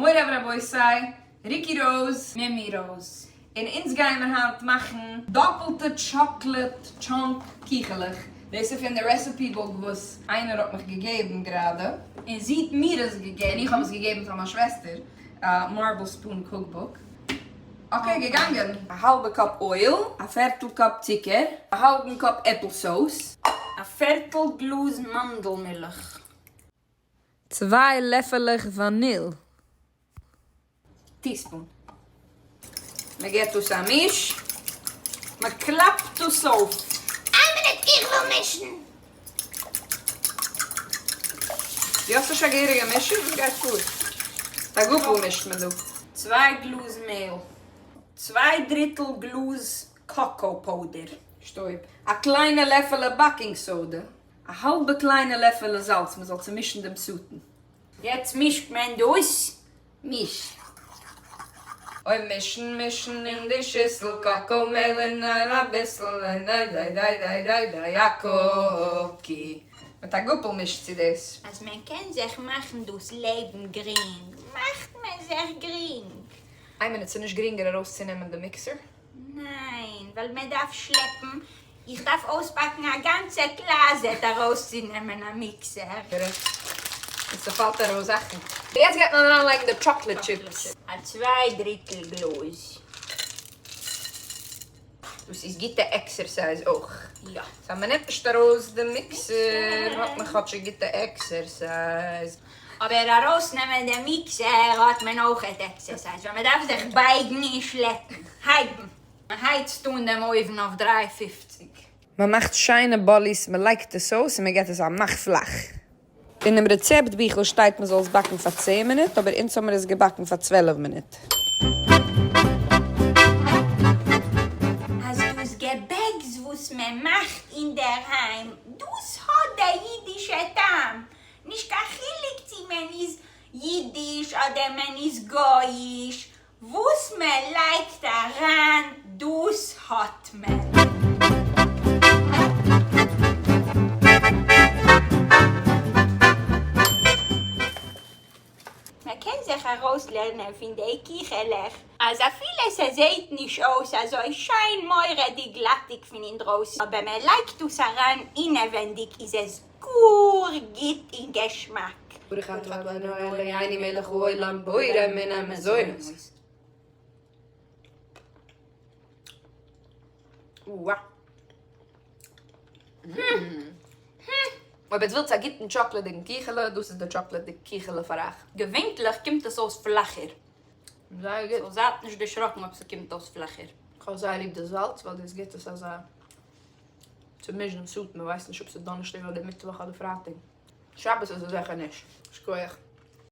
מורי ורבותי, ריקי ראוז, מימי ראוז. און אונז גייען מיר היינט מאכן דאפלטע chocolate chunk קיכעלעך. דאס איז פון די recipe book וואס איינער האט מיך געגעבן גראדע. און זי האט מיר עס געגעבן, און איך האב עס געגעבן פאר מיין שוועסטער, Marble Spoon cookbook. Okay, געגאנגען. א האלבע cup oil, א פערטל cup צוקער, א האלבן cup עפל סאוס. א פערטל גלאז מאנדל מילך. צוויי לעפעלעך וואניל. Teaspoon. מען געט דאס א מיש, מען קלאפט דאס אויף. איין מינוט איך וויל מישן. דו האסט נישט א געהעריגע מישער? וואס גייט פאר? מיט א גאפל מישט מען דא. צוויי גלאז מעהל. צוויי דריטל גלאז cocoa powder. שטויב. א קליינע לעפעלע baking soda. א האלבע קליינע לעפעלע זאלץ מען זאל צומישן דעם שטן. יעצט מישט מען דאס. מיש. אוי מישן מישן אין די שיסל קאקאו מעל און אביסל דיי א cookie. מיט א גאפל מישט זי דאס. אז מען קען זיך מאכן דאס לעבן גרינג, מאכט מען זיך גרינג. איין מינוט, ס'נישט גרינגער ארויסצונעמען די מיקסער? ניין, ווייל מען דארף שלעפן, איך דארף אויספאקן א גאנצע closet ארויסצונעמען א מיקסער. גערעכט. און ס'פאלט ארויס זאכן. יעצט גייט מען אריינלייגן די chocolate chips. א צוויי דריטל גלאז. דאס איז גוטע exercise אויך. יא. So מען נעמט נישט ארויס די מיקסער האט מען כאטש גוטע exercise. אבער ארויסנעמען די מיקסער האט מען אויך exercise, ווייל מען דארף זיך בייגן און שלעפן, הייבן. מען הייצט אן דעם אויוון אויף 350. מען מאכט שיינע באליס, מען לייגט עס אויס און מען געט עס א מאך פלאך. אינעם רעצעפט ביכל שטייט מען זאל עס באקן פאר 10 מינוט, אבער אונז האבן מיר עס געבאקן פאר 12 מינוט. אז דאס געבעקס וואס מען מאכט אינדערהיים, דאס האט דער אידישע טעם. נישט קיין חילוק צו מען איז אידיש אדער מען איז גוי'איש, וואס מען לייגט אריין דאס האט מען. מען קען זיך ארויסלערנען פון די קיכעלעך אז אפילו ס'זעהט נישט אויס אזוי שיין מורא'דיג גלאטיג פון אינדרויסן אבער מען לייגט דאס אריין אינעווענדיג איז עס גאר גוט און געשמאק. ברוך אתה אדוני אלוהינו מלך העולם בורא מיני מזונות. אויב עטס ווילטס א גוטן טשאקלעדיגן קיכעלע, דאס איז די טשאקלעדיג קיכעלע פאר אייך. געווענטליך קומט עס אויס פלאכער. זייער גוט. So זייט נישט דערשראקן אויב ס'קומט אויס פלאכער. כ'האב זייער ליב די זאלץ ווייל דאס גיבט עס אזא צומישן דעם שטן, מ'ווייסט נישט אויב ס'איז דאנערשטאג אדער מיטוואך אדער פרייטאג. שבת איז עס זיכער נישט. שכוח.